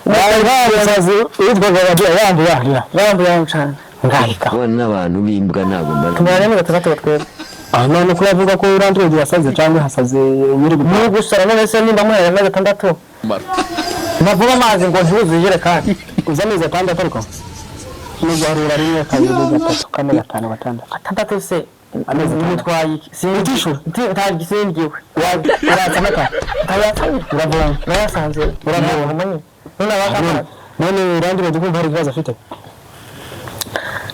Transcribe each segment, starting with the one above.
Umusazi witwaga Radiyo yambuye yarira. Yambuye yambuye cyane. Ngahika. Kubana n'abantu b'imbwa ntabwo mbana. Tumaranye amezi 6 twebwe. Ah, none ko uravuga ko landlord yasaze cyangwa hasaze nyiri Ni gutanga? gusara. None se nimba muhereye amezi 6, navoma amazi ngo ntiwuzuye ijerekani? Uzi amezi 6, ariko ni guharura: rimwe, kabiri, gatatu, kane, gatanu, gatandatu. 6 se? Amezi 6. Mutwaye iki? Utishura? Ntagisingiwe. Uratsa amata? Ntayasanze. Uravoma? Nayasanze. Uravoma? None abakamazi. None landlord kumva hari ikibazo afite?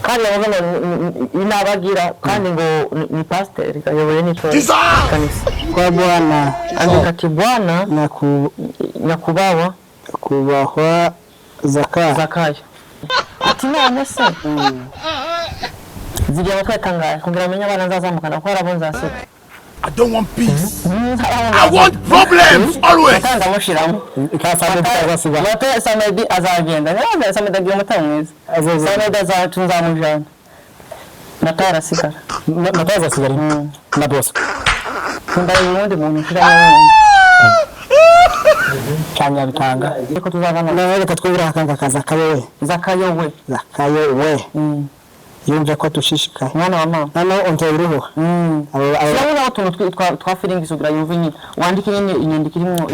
Kandi bavuga ngo inabagira, kandi ngo ni pasiteri ayoboye n'itorero, kanisa. Kwa bwana. Andika ati: "Bwana Nyakubahwa nyakubahwa kubahwa Zakayo. Zakayo." Ati: "None se zigiye amatwi angahe kugira amenye abana nzazamukana, kuko hari abo nzasiga?" I don't want peace. I want problems always. Mata ndamushiramo. Kasamedi kazasiga. Mata, Samedi azagenda. Niba Samedi agiye, umutima mwiza. Azaza. Samedi azacu, nzamujana. Mata arasigara. Mata azasigara na Bosco. Ndaye uwundi muntu ushiramo wundi. Cyanyabitanga. Ariko tuzavana. Nawe reka twibura akanga ka Zakayo we. Zakayo we. Zakayo we yumve ko dushishikaye. Mwana wa mama. Noneho ontera uruhuha abo. Urabona utuntu twa feelings kugira yumve nyine, wandike nyine inyandiko irimo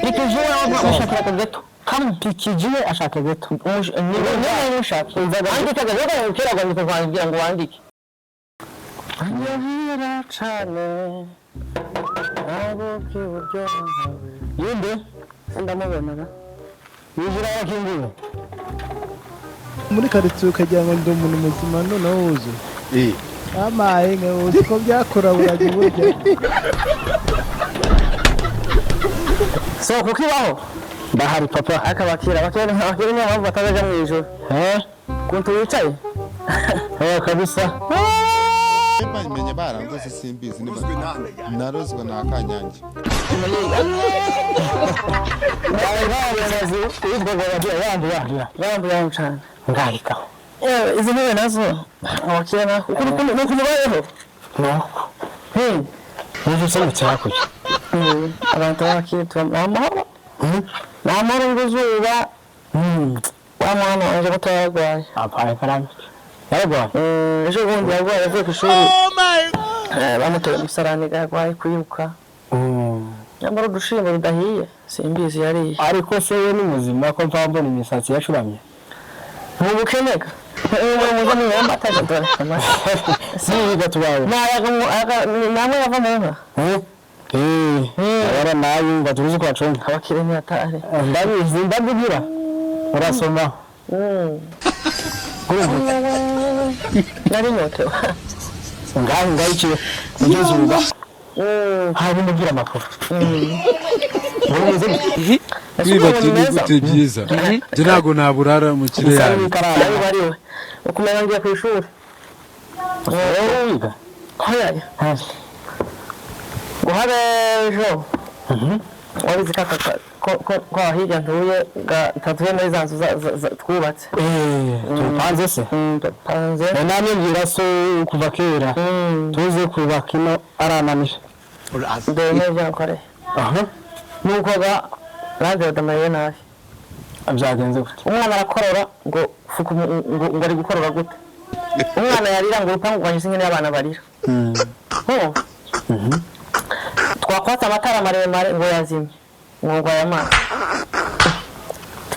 pikijiwe umushakira akageto kamwe. Pikijiwe ashaka geto. Niba umushaka, andika agageto kera, kwandika kugira ngo wandike. Anyuhira cane abo k'iburyo. Yinde? Ndamubona. Yinjira yakinguye. Muri karitsiye ukagira ngo ndi umuntu muzima, noneho wuzuye amaye nka uzi ko byakuraburaga burya. So kuko ibaho. Ndahari, papa. Ariko abakira niyo mpamvu batazaja mu ijuru. Eh. Kuntu wicaye. Eh, kabisa. Menye barandoze, simbizi niba narozwe na Kanyange. Umusazi witwaga Radiyo yambuye yarira. Yambuye yambuye cane. Ngahikaho. Yewe, izi ntebe nazo abakira nako ukuntu nuko mubayeho. Nuko Hmm. niba userutse hakurya. Abantu b'abakire tuba ni amahoro, ni amahoro ngo izuba. Wa mwana wanje muto yararwaye. Apaye karame, yararwaye? Ejo bundi yarwaye avuye ku ishuri. Bamuteye umusarani, yarwaye kwiruka, nyamara udushimbo bidahiye simbizi yariye. Ariko se we ni muzima, ko mva mbona imisatsi yacuramye? Ni ubukenega muze mu amata, dore amata. Siga tubaye. Namwe yava mu nka. Eh, abara nayo ngo tuzi ko bacunga. Abakire ntiyatare. Ndabizi, ndabigira urasoma. Nari nyotewe. Ngaho ngayikiye ugeze ubu hari umubwira amakuru. Kwiba ni gute byiza? Njye ntabwo naburara mu kirere yanjye. Nari bariwe ukumenya ngiye ku ishuri. Wowe wiga? Hoyaya, guhara ejo wabizi kaka ko aho hirya ntuye tatuye muri za nzu twubatse. Tupanze se? Tupanze. Namwe mbwira so kuva kera tuze kubaka ino arananira. Dore n'ibyo nkoreye. Aha. Nuko ga nanjye ndamariye nabi. Byagenze gute? Umwana arakorora ngo fuka ngo ari gukorora gute? Umwana yarira ngo urupangu rwanjye sinkeneye abana barira. Urumva? Twakwatsa amatara maremare ngo yazimye, ngo ndwaye amaso.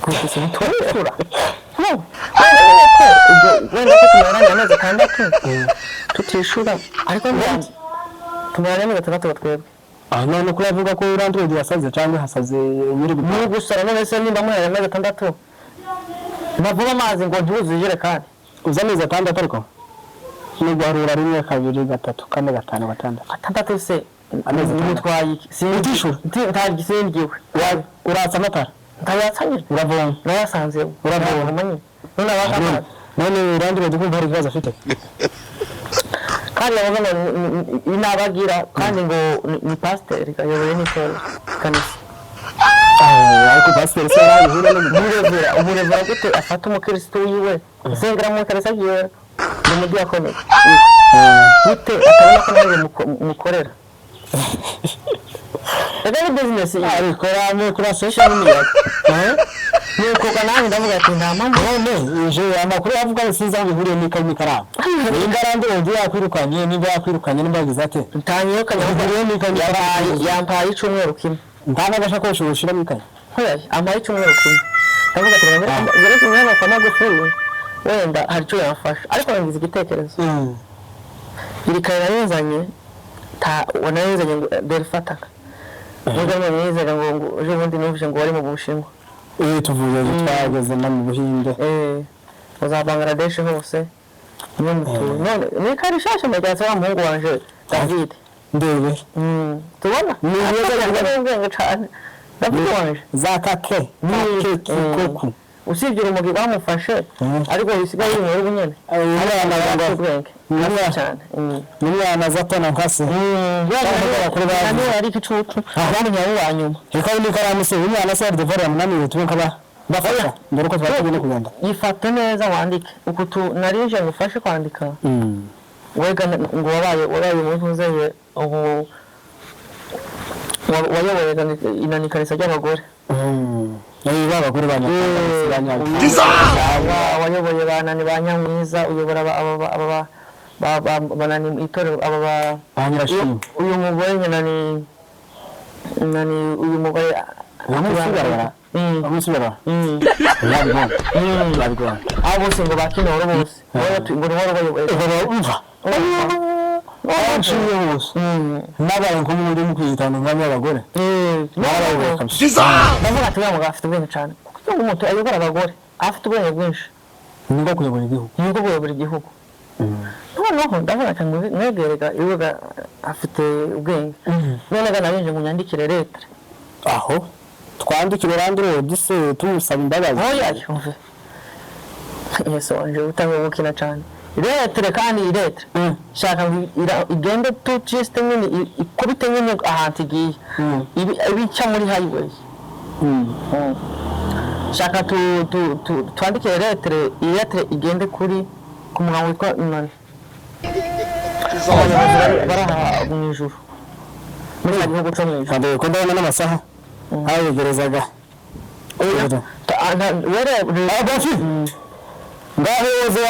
Twikise ntitwishyura. Wenda nyine ko ubwo wenda ko tumaranye amezi 6 tutishura, ariko ntiyanze tumaranye amezi 6 twebwe. Ah, none ko uravuga ko landlord yasaze cyangwa hasaze nyiri Ni gutanga? gusara. None se nimba muhereye amezi 6, navoma amazi ngo ntiwuzuye ijerekani? Uzi amezi 6, ariko ni guharura: rimwe, kabiri, gatatu, kane, gatanu, gatandatu. 6 se? Amezi 6. Mutwaye iki? Utishura? Ntagisingiwe. Uratsa amatara? Ntayasanze. Uravoma? Nayasanze. Uravoma? None abakamazi. None landlord kumva hari ikibazo afite? Kandi bavuga ngo inabagira, kandi ngo ni pasiteri ayoboye n'itorero, kanisa. Ariko pasiteri se yarabihura no Umurevera gute afata umukirisitu wiwe usengera mu kanisa ryiwe, ni umudiyakoni gute, atabona ko nanjye mukorera? Reka ni business iyi. Ariko rame kurasesha Sha n'imiyaga. Nuko nanjye ndavuga ati nta mpamvu. None ije amakuru avuga sinzi aho bihuriye n'ikayi n'ikaramu. Nimba landlord yakwirukanye, nimba yakwirukanye, nimba yagize ate? Ntanyirukanye. Bihuriye n'ikayi n'ikaramu. Yampaye icyumweru kimwe. Nta n'agashakoshi ushyiramo ikayi? Hoya, ampaye icyumweru kimwe. Ndavuga ati ngere ku mwanya kwa Magufuli, wenda hari icyo yamfasha. Ariko ngize igitekerezo. Iri kayi narinzanye, ta narinzanye ngo dore fataka. Nubwo nizaga ngo ejo bundi numvise ngo wari mu Bushinwa. Iyo tuvuye twageze no mu Buhinde. Mu za Bangladesh hose. Niyo mutuye. None ni kari shasha majyatse wa muhungu wanje David. Ndebe. Tubona? Ni ni ubwenge cyane. David wanje. Za kake kake kikoku. Usibye urumogi rwamufashe, ariko bisigaye yinywera ubu nyene. Umwana Afite ngo ubwenge. Umwana. Cyane. Umwana zatona nkase. Kuri bazi. Nani ari igicucu. Abandi nyawe wa nyuma. Ikayi n'ikaramu se, umwana se ardevoir yamunaniye, tube nkaba bafasha mbere uko twari tugenda kugenda. Yifate neza wandike. Uku tu narinje ngufashe kwandika. Wega ngo wabaye umuntu uzeye ubu wayoboye inanikanisa ry'abagore. Ba bagore ba Nyakanga. Wayoboye ba nani, ba Nyamwiza, uyobora aba ba nani itorero aba ba Ba Nyirashimwe. Uyu mugore nyina ni nani, uyu mugore? Umusubara. Umusubara. Babigona. Babigona. Abo bose ngo bakinoro bose. Ngo ni wowe wayoboye. Umva. Baciye bose. Nabaye nk'umuntu uri kwitana umwami w'abagore. Barayoboye kabisa. Ndavuga ati uriya mugabo afite ubwenge cyane. Kuko umuntu ayobora abagore afite ubwenge bwinshi. Ni ngombwa kuyobora igihugu. Ni bwo kuyobora igihugu. Noneho ndavuga ati mwegerega iwe afite ubwenge. None ga narinje ngo nyandikire lettre. Aho twandikire landlord se tumusaba imbabazi? Oya, yumve. Yesu wanje, utangiye gukina cyane. Lettre kandi lettre. Shaka ngo igende tu juste nyine ikubite nyine ahantu igiye. Ibica muri highway. Shaka tu tu tu twandike lettre, iyi lettre igende kuri ku mugabo witwa nani? Abayobozi bari aha mu ijuru. Muri cya gihugu cyo mu ijuru. Kandi ko ndabona n'amasaha ayegerezaga. Were ngaho woze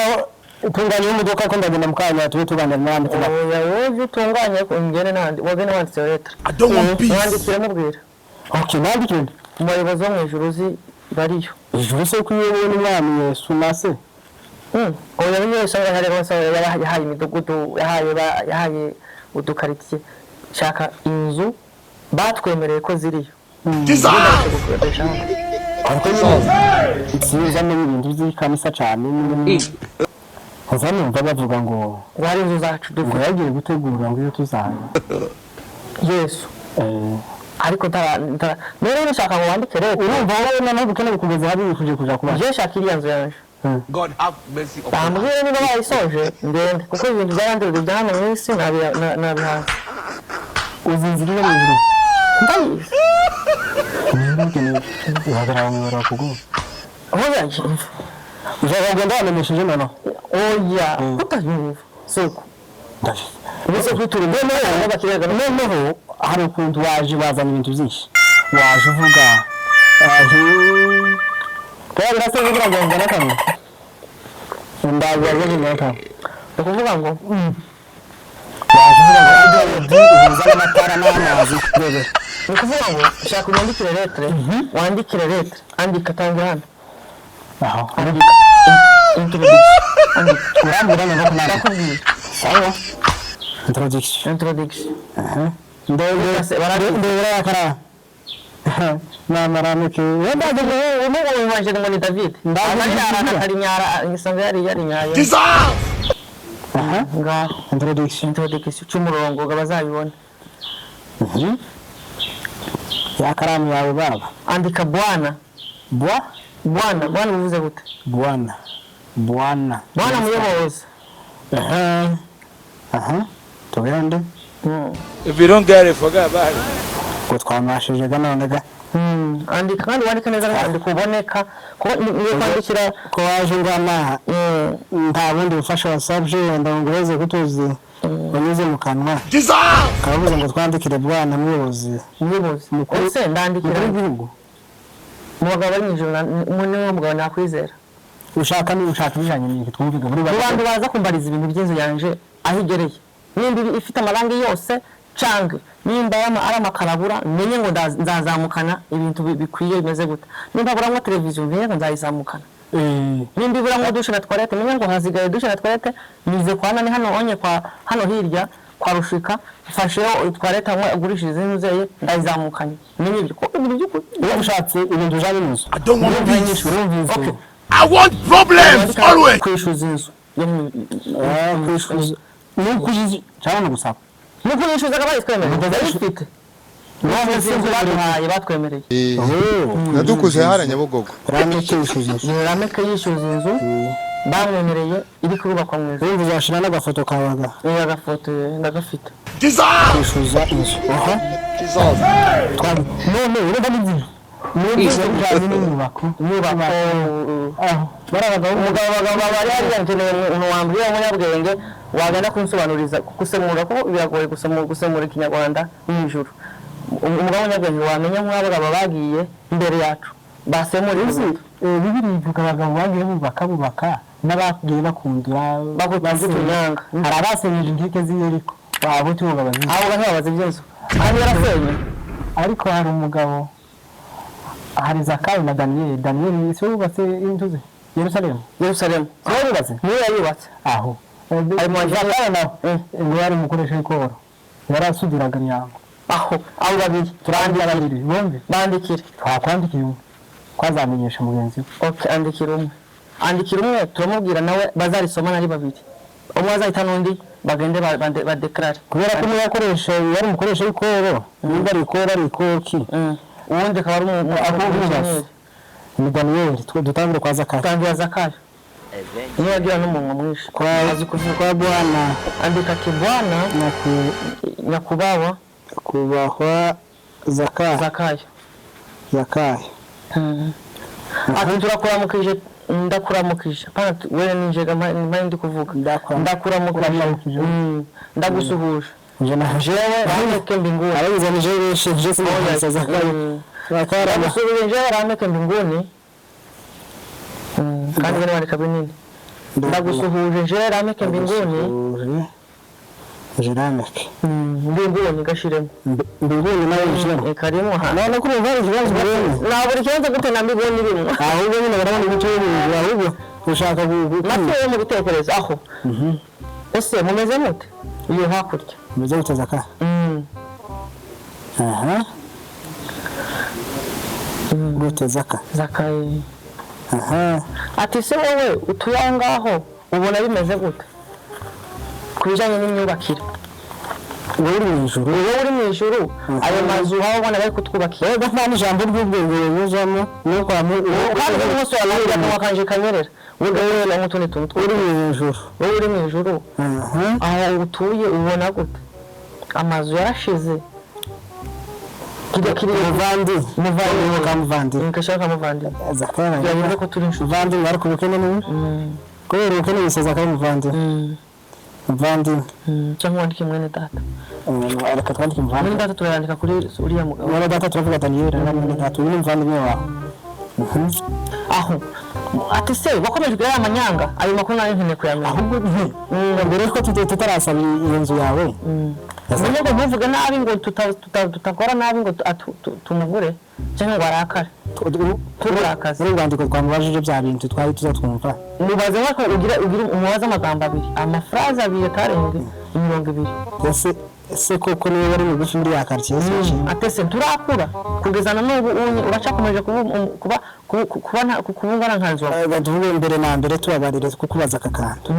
utunganya imodoka ko ndagenda mukanya tube tuganira n'abandi tuba. Oya, wowe utunganye ngene nandi wagene wanditse lettre. I don't want peace. Mwandikire mubwira. Okay, nandikire. Mu bayobozi bo mu ijuru uzi bariyo. Ijuru se kuyobowe n'umwami Yesu nase? Oya, bimwe usanga hari bose yahaye imidugudu, yahaye udukaritsiye. Shaka inzu batwemereye ko ziriyo. Gukodesha hano. Ariko nyine sinzi n'ibintu by'ikanisa cyane, nza numva bavuga ngo Ngo hari inzu zacu ngo dufite. yagiye gutegura ngo iyo tuzaza. Yesu. Ariko ntara rero nshaka ngo wandike rero. Urumva wowe noneho ukeneye kugeza hari wifuje kuja kuba. Je shaka iriya nzu yanje. God have mercy upon us. Bambwire niba bayisoje ngende, kuko ibintu byarandurwa bya hano mu isi nabihaze. Uzi inzira iri mu ijuru? Ndayizi. Nimba ukeneye uhagarara mu ibarabara kuguha. Oya, yumva. Ushaka kugenda wamenyesheje noneho? Oya, utayumva suko. Ndabizi. Ubuse kwitura imbere. Noneho hari ukuntu waje bazana ibintu byinshi, waje uvuga ahi rero birasa kugira ngo ngana kamwe ndaza ngana kamwe. Ni ukuvuga ngo Waje uvuga ngo landlord uhuza n'amatara n'amazi bebe. Ni ukuvuga ngo shaka unyandikire lettre, wandikire lettre, andika, tangira hano. Aho? Andika introduction, andika. Urambwira noneho kunandika? Ndakubwira. Sawa, introduction. Introduction. Ndebera yakara namaramuke wenda. Umuhungu wanje ngo ni David. Ndazi. Ari nyara isanzwe yari nyayo. Ngaho. Introduction. Introduction cy'umurongo ngo bazabibone. Yakaramu yawe baba. Andika bwana. Bwa? Bwana, bwana bivuze gute? Bwana, bwana. Bwana muyobozi. Aha, aha, tugende. If you don't get it, forget about it. Ngo twamashije ga none ga. Andika kandi wandike neza, andika uboneka kuko niyo kwandikira. Ko waje ungana nta bundi bufasha wasabye, wenda ngo uweze kutuzi. Wanyuze mu kanwa kavuze ngo twandikire bwana muyobozi. Umuyobozi Mukuru- ese ndandikira mukuru w'igihugu. Mu bagabo bari mu ijuru, niwe mugabo nakwizera. Ushaka ni ushaka ibijanye n'iki twumvika muri Mu bantu baza kumbariza ibintu by'inzu yanje aho igereye, nimba ifite amarangi yose cange nimba ari amakarabura, menye ngo nzazamukana ibintu bikwiye bimeze gute. Nimba buramwo televiziyo, menye ngo nzayizamukana. Nimba iburamwo dushe na toilette, menye ngo hasigaye dushe na toilette, nize kwa nani hano onye kwa hano hirya kwa Rushika, mfasheho toilette hamwe agurishiriza inzu ye, ndayizamukanye, menye ibyo kuko ibintu by'ukuri. Iyo ushatse ibintu bijanye n'inzu. I don't want peace. Urumvise? Okay. I want problems always. Kwishuza inzu yo Kwishuza ni ukwishyuza cyangwa ni ugusaba? Ni ukuyishuza akaba yitwemereye, ndayifite. None se inzu baduhaye batwemereye. Nadukuze hara Nyabugogo. Rameke yishyuza inzu. Ni Rameke yishyuza inzu bamwemereye iri kubakwa mu ijuru. Urumva uzashira n'agafoto kawe ga? Niba agafoto ndagafite. Kwishyuza inzu, aha. None urumva n'inzu n'inzu bijanye n'inyubako. Inyubako. Aho bari abagabo. Umugabo, abagabo bari hariya, nkeneye umuntu wambwira w'umunyabwenge wagenda kunsobanuriza gusemura, kuko biragoye gusemura ikinyarwanda mu ijuru. Umugabo w'umunyabwenge wamenya nk'abagabo bagiye imbere yacu basemura inzu. Bibiri ivuga abagabo bagiye bubaka n'abagiye bakundura. Bazi utunyanga. Hari abasenyeje inkike z'i Yeriko waba utubuga bazizi. Aho ntibabaze iby'inzu aho yarasenye. Ariko hari umugabo, hari Zakayo na Daniyeli. Daniyeli si we wubatse inzu ze Yerusalemu? Yerusalemu. Si we wubatse? Niwe yayubatse. Aho Ari mu Zakayo nawe ngo yari umukoresha w'ikoro, yarasudiraga imyango. Aho abo babiri. Turandira babiri bombi. Bandikire. Twakwandikiye umwe twazamenyesha mugenzi we. Okay, andikira umwe, andikira umwe, turamubwira nawe bazarisomana ari babiri, umwe azahita n'undi bagende badekarare. Kubera ko umwe yakoresha yari umukoresha w'ikoro, nimba ari ikoro ari ikoki. Uwundi akaba ari Akububatse. Ni Daniyeli, dutangire kwa Zakayo. Tangira Zakayo, niyo yagira n'umunwa mwinshi. Kwa Azi kuvuga. Kwa bwana. Andika kibwana nyakubahwa. Nyakubahwa Zakayo. Zakayo. Zakayo. Ati turakuramukije, ndakuramukije. Pana wewe ninjega mpa ndi kuvuga. Ndakuramukije. Uramuramukije. Ndagusuhuje. Nje na Jewe Rameke mbinguni. Abagize nije benshi je sinumvise Zakayo. Zakayo Ndagusuhuje jewe Rameke mbinguni. Kandi bene wandika binini. Ndagusuhuje jewe Rameke mbinguni. Jerameke. Mbinguni gashiremo. Mbinguni nawe nshiremo. Karimo ha. None kuri ubu hari ikibazo mbinguni. Na buri kibazo gute na mbinguni birimo. Ahubwo nyine barabona imico y'ibintu, ahubwo ushaka Natwe mu bitekerezo aho. Ese mumeze mute? Iyo hakurya. Mumeze gute Zakayo? Aha. Gute Zaka? Zakayo. Aha. Ati se wowe utuye aho ngaho ubona bimeze gute? Ku bijyanye n'imyubakire. Wowe uri mu ijuru. Wowe uri mu ijuru, ayo mazu aho ubona bari kutwubakira. Wowe nta n'ijambo ry'ubwenge wanyuzamo no kwa mu Kandi umunsi wawe akanwa kanje kanyerera. Wowe ugahera nk'utundi tuntu. Uri mu ijuru. Wowe uri mu ijuru. Aho utuye ubona gute? Amazu yarashize. Kiri Muvandi. Muvandi. Kamuvandi. Nkashaka muvandi. Zakayo. Yavuze ko turi inshuti. Muvandi ariko ubukene ni kubera ubukene gusa Zakayo muvandi. Muvandi. Cyangwa wandike mwene data. Reka twandike muvandi. Mwene data turayandika kuri uriya mugabo. Mwene data turavuga Daniyeli na mwene data uyu ni muvandimwe wawe. Aho ati se wakomeje kugira amanyanga, ayo makuru nari nkeneye kuyamenya. Ahubwo mbere ko tutarasaba iyo nzu yawe. Menye ngo ntuvuge nabi ngo tutakora nabi ngo tumugure cyangwa ngo arakare. Turakaze. Muri rwandiko twamubajije bya bintu twari tuzatwumva. Mubaze nko ugira umubaze amagambo abiri, amafraze abiri atarenze imirongo ibiri. Ese koko niwe wari mugufi muri ya quartier se? Atese turakura kugeza na n'ubu unye uracakomeje kuba kubungana nka nzovu. Tuvuge mbere na mbere tubabarire kukubaza aka kantu.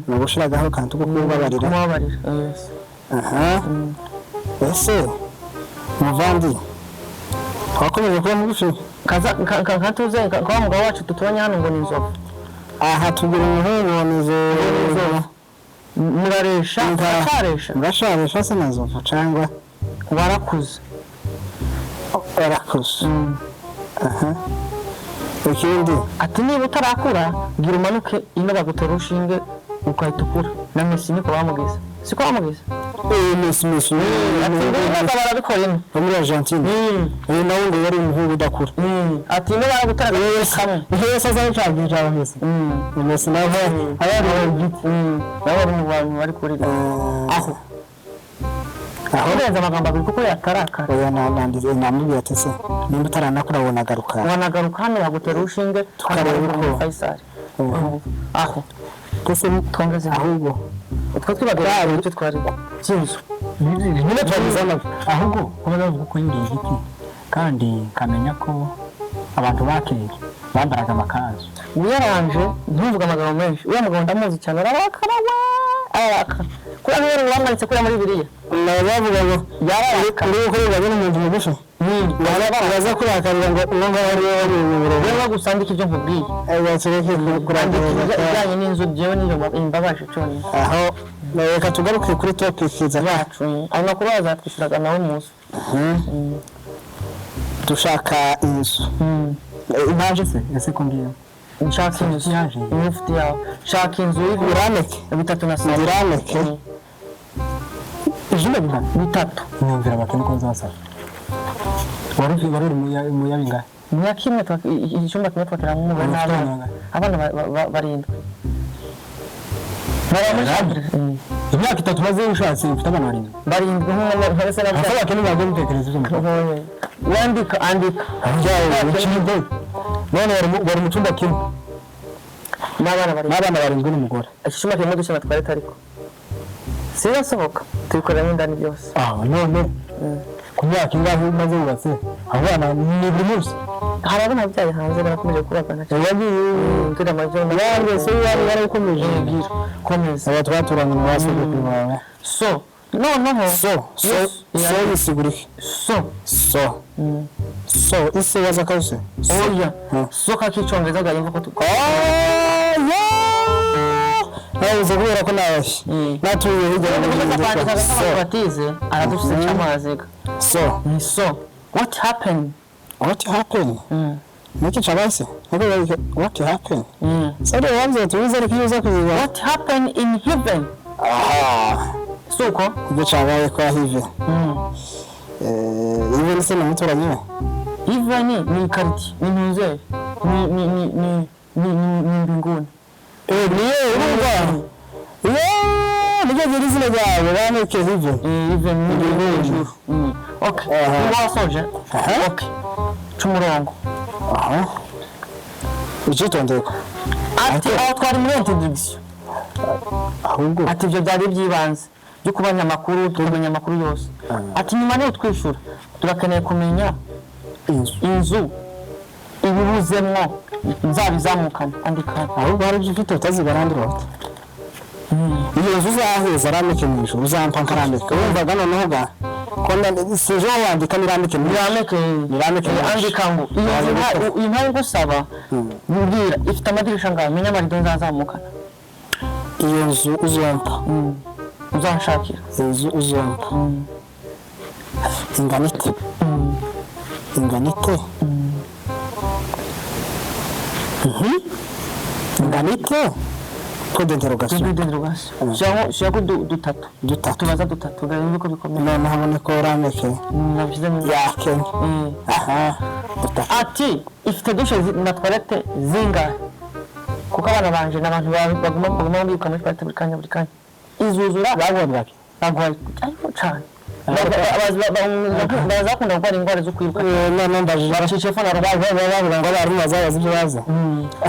Ni ugushiragaho akantu ko kubabarira. Kumubabarira. Aha. Ese muvandi wakomeje kuba mugufi? Kaza nkatuze nka mugabo wacu tuturanye hano ngo ni inzovu. Aha tugura umuhungu wa nzovu. Muraresha, murasharesha. Murasharesha se na nzovu cyangwa warakuze? Warakuze. Aha. Ikindi ati niba utarakura gira umanuke ino bagutera urushinge ugahita ukura. Na Messi niko bamugize. Siko bamugize? Messi, Messi. Ati ngo ntabwo barabikora ino. Wo muri Argentine. Uyu nawe ngo yari umuhungu udakura. Ati ino baragutera kamwe. Yose aza gucanga ijambo Messi. Messi nawe aba ari igiti. Nabo bari mu bantu bari kurira aho. Aho. Urenze amagambo abiri kuko yatarakara. Oya, nandize namubwiye ati: "Se nimba utaranakura wonagaruka." Wanagaruka hano bagutera urushinge. Tukareba uko- Faisal aho. Ese twongeze. Ahubwo utwo twibagira icyo twari by'inzu. Nyine twagize amabi, ahubwo kuba bavuga ko yuriye igiti kandi nkamenya ko abantu ba kera bambaraga amakanzu. Wiyaranje, ntuvuge amagambo menshi. Uriya mugabo ndamuzi cyane, ararakara we, ararakara kuriya. Niwe bamwanitse kuriya muri biriya. Bavuga ngo Yararakara. Uri gukorerwa n'umuntu mugufi baza kurakarira ngo uwo ngaho ariwe wari umuyobozi. Rero gusa andika ibyo nkubwiye. Tureke Andika kurangiriza. ibijyanye n'inzu, jewe niyo imbabaje cyonyine. Aho reka tugaruke kuri topic za Yacu. Ayo makuru bazatwishyuraga nawe umunsi. Dushaka inzu impanje se, ese ko ngiyo Nshaka inzu. Yaje. Imufiti yawe, shaka inzu y'ibiro Urameke. bitatu na saba. Urameke. Ibyumba bingana? Bitatu. Mwumvira abakene ko bazasaba. Wari uri mu yabingahe? Mu kimwe, icyumba kimwe twakiramo umugore Ufite n'abana. abana bangahe? Abana barindwi baba muri chambre. Imyaka 3 maze ushatse ufite abana barindwi? Barindwi nk'umuntu se Ese nabyo. abakene ntabwo bitekereza ibyo mukora. Wandika, andika. None wari mu cyumba kimwe n'abana barindwi. N'abana barindwi n'umugore. Iki cyumba kirimo udushya twareta, ariko sinasohoka, tubikoreramo indani byose. Ah, none ku myaka ingahe umaze wubatse, abo bana ni buri munsi? Hari abana babyaye hanze, barakomeje kubagana. Wagiye Turi amajoro. Yange se yari yarabikomeje. Komeza. Aba twaturanye mu basogokuru bawe. So noneho So so. Yes. So bisigura iki? So. So so ise waza kause. Oya, so kakicongereza gayumva ko Nabuze kubera ko nabashye natuye hirya no hino. Kwandika. So. Batize aradufise cy'amazi. So. Ni so what happened? What happened? Niki chabase niko what happened? Sare wanze tubize, ariko iyo uza kuyiba. What happened in heaven? Aha. Suko. Ibyo cyabaye kwa hive. Even se n'umuturanyi we. Heaven ni quartier, ni ntuze, ni mbinguni. Niyo urumva yeee nibyo byari izina ryawe baneke hive. Heaven ni mbinguni. Okay. Aha. Niba wasoje. Aha. Okay, ca umurongo. Aha, icyitonderwa. Ati aho twari muri introduction. Ahubwo Ati ibyo byari iby'ibanze byo kubanya amakuru, tukamenya amakuru yose. Ati nyuma niyo twishyura, turakeneye kumenya inzu. Inzu ibibuzemwo nzabizamukana. Andika. Ahubwo hari ibyo ufite utazibara ndurota. Iyo nzu uzaheza arameke mu ijuru uzampa nkarambika, wumvaga noneho ga ko sinje wandika nirambike mu Nirameke. Nirameke. Andika ngo iyo nzu iyi mpaye ngusaba, mbwira ifite amadirisha angahe, menya amarido nzazamukana. Iyo nzu uzompa. Uzanshakira. Inzu uzompa ingana ite? Ingana ite? Ingana ite? Point d'interrogation. Point d'interrogation. Shyiraho dutatu. Dutatu. Tubaza dutatu urebe ko bikomeye. Noneho abone ko rameke. Nabishyize mu Yake. Aha, dutatu. Ati ifite douche na toilette zingahe, kuko abana banje ni abantu baguma biruka muri toilette buri kanya buri kanya, izuzura? Baguha bwaki? Bagwaye ariko cyane baza bakunda kurwara indwara zo kwiruka. None mbajije Baraciye fone. Bavuga ngo abarimu bazabaza ibyo baza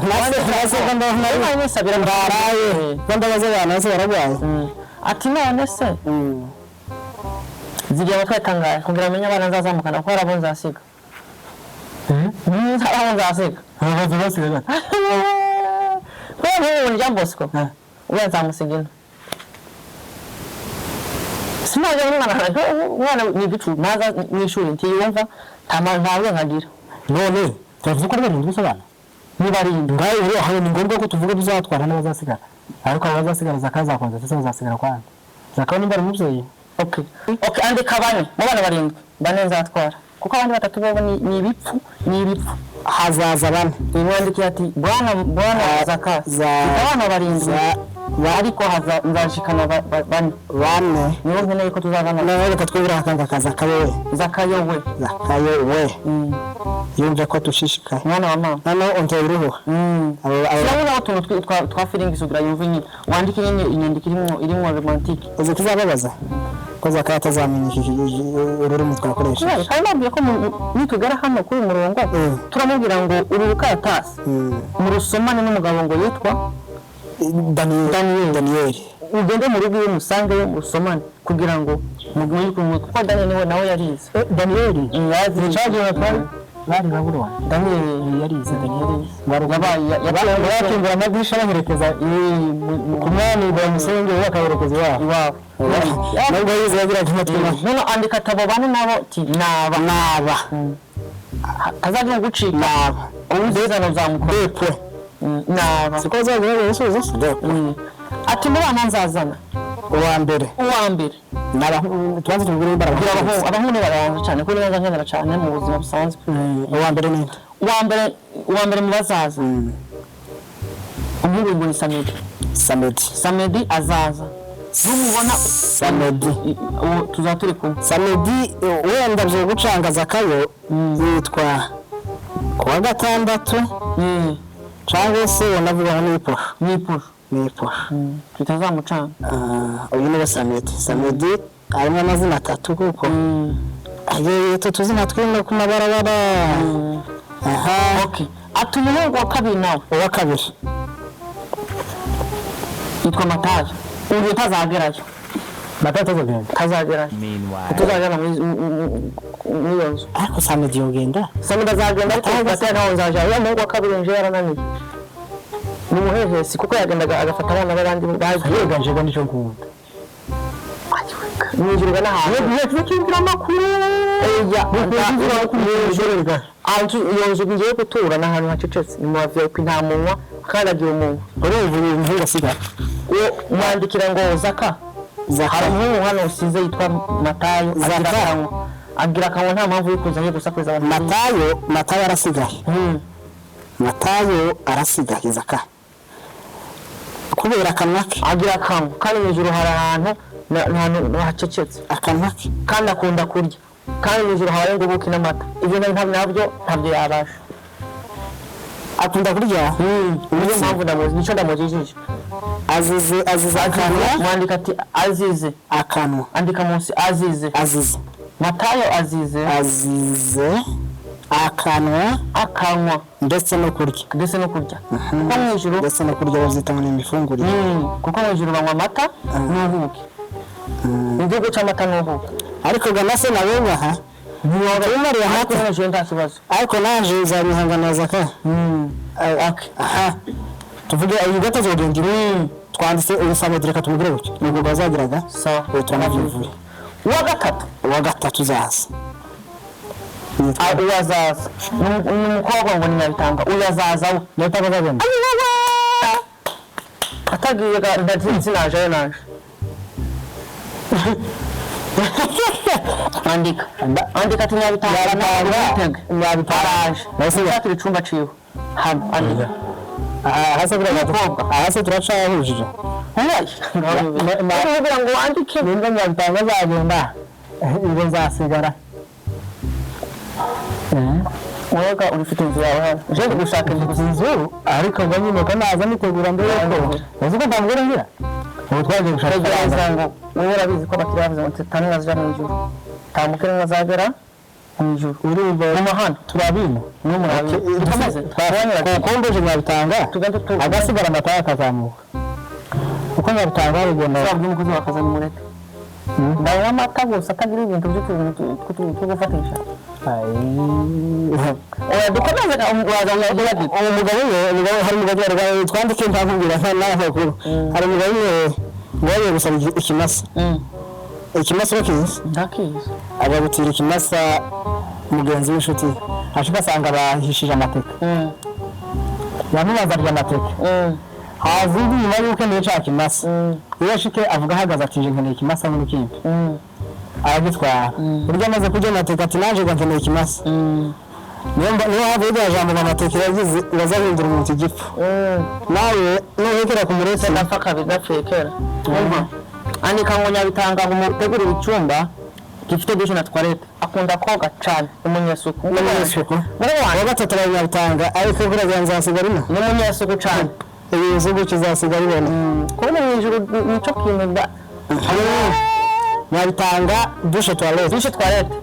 nase ko ndabona Nisabira. Ndaraye ko ndabaza abantu bose bararwaye. Ati none se zigira abatwete angahe, kugira amenye abana nzazamukana, kuko hari abo nzasiga. Hari abo nzasiga. Baza basiga gute? Kubera nk'ubu rya Bosco uriya nzamusiga ino, sinajya umwana wanjye, umwana ni igicu naza mu ishuri ntiyumva, nta bwenge agira. None turavuze ko ari barindwi gusa abana? Ni barindwi. Ngaho rero aho ni ngombwa ko tuvuga tuzatwara n'abazasigara, ariko abo bazasigara zakazakonza ndetse bazasigara kwande zakaho nimba ari umubyeyi. Okay, andika bane mu bana barindwi, bane nzatwara, kuko abandi batatu bobo ni ibipfu, ni ibipfu. Hazaza bane. Imwandikiye ati: Bwana Zakasi, za mfite abana barindwi. Za Ariko haza nzashikana bane. Bane. Nibo nkeneye ko tuzabana. Noneho reka twibwire akanga ka Zakayo we. Zakayo we. Zakayo we. Yumve ko dushishikaye. Mwana wa mama. Noneho onteye uruhuha. Abo Urabona utuntu twa feelings ugira yumve nyine. Wandike nyine inyandiko irimo romantique. Uzi kuzababaza ko Zakayo atazamenya ururimi twakoresheje. Kandi nabwiye ko nitugera hano kuri uyu murongo turamubwira ngo uru rukaratasi murusomane n'umugabo ngo yitwa Daniel. Ugende mu rugo iwe musangeyo musomane kugira ngo mugume kumwe, kuko Daniel niwe nawe yarize. Daniel yazi cyagiye twari bari babura. Daniel yarize Daniel. Yabaye Bakingura amadirisha baherekeza ku mwami bamusenge bakaherekeza iwabo. Iwabo. Nubwo yize yagiraga amatwi mabi. Noneho andika atabo bane nabo ti naba. Naba. Kazagira gucika. Naba. Uwizezano uzamukora. Dekwe. Naba. Siko bazagira ibisubizo? Dekwe. Ati mu bana nzazana. Uwa mbere. Uwa mbere. Naba tubanze tubwire imbaraga. Kugira abahungu ni babanza cyane kuko niba nkenera cyane mu buzima busanzwe. Uwa mbere ni nde? Uwa mbere mu bazaza. Umuhungu ngo ni Samedi. Samedi. Samedi azaza. Numubona Samedi. Uwo tuzaba turi kumwe. Samedi wenda byo gucanga Zakayo yitwa kuwa gatandatu cyangwa se unavuga ngo ni iposho. Ni iposho. Ni iposho. Tutazamucanga. Uyu niwe Samedi. Samedi harimo amazina atatu kuko utu tuzina twino ku mabarabara. Aha. Okay. Ati umuhungu wa kabiri nawe. Uwa kabiri. Yitwa Matayo. Uyu ntazagerayo. Matayo atazagerayo. Ntazagerayo. Tuzagera muri iyo nzu. Ariko Samedi yogenda. Samedi azagenda ariko Matayo nawe nzaja. Uriya muhungu wa kabiri nje yarananiye. Ni umuhehesi kuko yagendaga agafata abana b'abandi bagiye. Yiganje ngo nicyo nkunda. Mwinjirwa n'ahantu. Yego, amakuru. Oya, iyo nzu ngiye gutura ni ahantu hacecetse. Ni mu ba VIP nta munwa akandagira umuntu. Urumva uyu muhungu asigaye. Uwo mwandikira ngo Zaka. Hari umuhungu hano usize yitwa Matayo. Zaka. Agira akanwa nta mpamvu yo kuza agiye gusakuriza abantu. Matayo arasigaye. Matayo arasigaye Zaka. Kubera akanwa ke. Agira akanwa kandi mu ijuru hari ahantu hacecetse. Akanwa ke. Kandi akunda kurya. Kandi mu ijuru habaye ngo ubuki n'amata. Ibyo ntabyo yabasha. Akunda kurya? Niyo mpamvu ndamuzi, nicyo ndamujijije. Azize akanwa. Mwandika ati azize akanwa. Andika munsi azize. Azize. Matayo azize. Azize akanwa. Akanwa. Ndetse no kurya. Ndetse no kurya. Kuko mu ijuru ndetse no kurya babyita ngo ni imifungurire. Kuko mu ijuru banywa amata n'ubuki. Igihugu cy'amata n'ubuki. Ariko gana se nawe aha. Ntiwabimariye Ariko mu ijuru nta kibazo. Ariko naje uzabihangana Zaka. Aha. Tuvuge uyu gatatu ugenda twanditse uyu Samedi reka tumubwire gutyo. Nubwo bazagiraga. Sawa. Uyu turanabyivura. Uwa gatatu. Uwa gatatu uzaza. Uyu azaza. Ni umukobwa ngo ni Nyabitanga. Uyu azaza we. Nyabitanga azagenda. Atagiye sinaje naje. Andika. Andika ati Nyabitanga. Nyabitanga. Araje. Nshakira icumba ciwe. Hano andika. Aha se turacahujije. Kugira ngo wandike. Nimba Nyabitanga azagenda ngo nzasigara. Woga urifite inzu yawe hano. Je gushaka inzu gusa. Inzu ariko ngo nyine ko naza nitegura mbere yuko. Uzi ko ntabwo ngira. Ubu twagiye gushaka Tegereza ngo wowe urabizi ko abakiriya bavuze ngo tanu nkazaja mu ijuru. Tamukire nkazagera mu ijuru. Urumva Guma hano. turabina. Ni murabizi. Dukomeze. Kukombeje Nyabitanga. Agasigara amata akazamuka. Kuko Nyabitanga arugenda. Uzabwira umukozi wakazana umureke. Ndanywa amata gusa atagira ibintu byo gufatisha. Oya dukomeze Umugabo we hari umugabo twandike ntakubwira n'abakuru. Hari umugabo we ngo yagiye gusaba ikimasa. Ikimasa urakizi? Ndakizi. Ajya gutira ikimasa mugenzi w'inshuti ye. Ashika asanga bahishije amateke. Yamubaza arya amateke. Haza undi nyuma y'uko niyo cya kimasa. Iyo ashike avuga ahagaze ati nje nkeneye ikimasa n'urukimbi. Aragitwara. Burya amaze kurya amateke ati naje ngo nkeneye ikimasa. Niyo mpamvu ririya jambo ngo amateke yagize bazahindura umuntu igipfu. Nawe nuhekera ku mureti. Ndapfa kabiri, ndapfuye kera. Umva, andika ngo Nyabitanga ngo mutegurire icyumba gifite douche na toilette. Akunda koga cane, umunyesuku. N'umunyesuku. Muri Uwa wanjye. gatatu araye Nyabitanga, ariko kuragira nzasiga rino. Ni umunyesuku cane. Ibizu gutyo uzasiga ribona. Kubona mu ijuru nico kintu da. Nyabitanga, douche, toilette. Douche, toilette,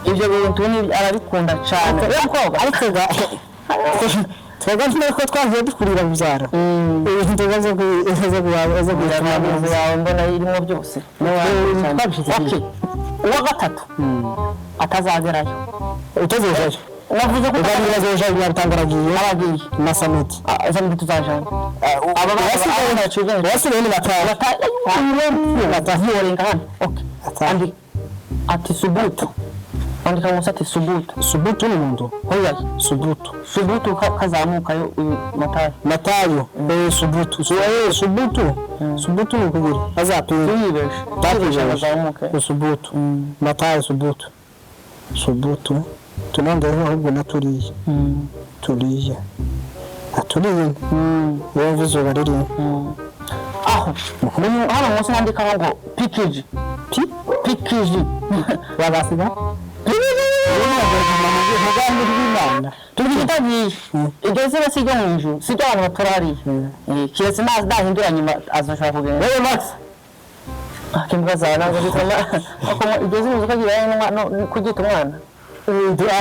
ibyo bintu ni arabikunda cane yo koga. Ariko ga twebwe ntuko twavuye dukurira mu byaro, ibintu zo Inzu yawe mbona irimo byose. Twabishyize. Okay, uwa gatatu atazagerayo. Utazojayo. Navuze ko Ubwo bazojayo, Nyabitanga aragiye. Aragiye. Na Samiti. Samiti tuzajana. Aba bana. Abasigaye ni batanu. Batanu hano. Okay, andika ati subutu, andika munsi ati subutu. Subutu ni umuntu. Hoya. Subutu. Subutu kazamukayo uyu Matayo. Matayo, subutu. Subutu, subutu ni ukuguru azapinga. Tuyibeshe. Tatubeshe. Kazamuke. Subutu, Matayo, subutu, subutu tunongereho ahubwo na turiya turiya aturiye wumva izuba ririya. Aho hano munsi nandikaho ngo pikiji. Pikiji. Wabasiga umugambi w'Imana. Tuvuga itagiye, iryo zina si iryo mu ijuru, si iryo abantu batora hariya. Kiretse nahindura nyuma azashobora kugenda. Wewe Max. Akimbwa zawe ntabwo zituma iryo zina uzi ko ribaye no kuryita umwana.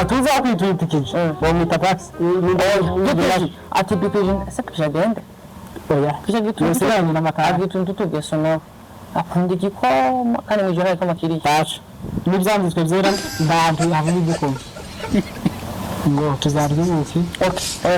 Tuzakwita uyitikije bamwita Pax. Pikiji ati pikiji, ese pikiji agende? Oya. Pikiji agira Usigaranye na Matayo. Agira utuntu tw'utugeso nawe, akunda igikoma kandi mu ijoro nta gikoma kiriyo. Tacu n'ibyanditswe byera ntabwo havuga igikoma ngo tuzarya ubuki. Okay.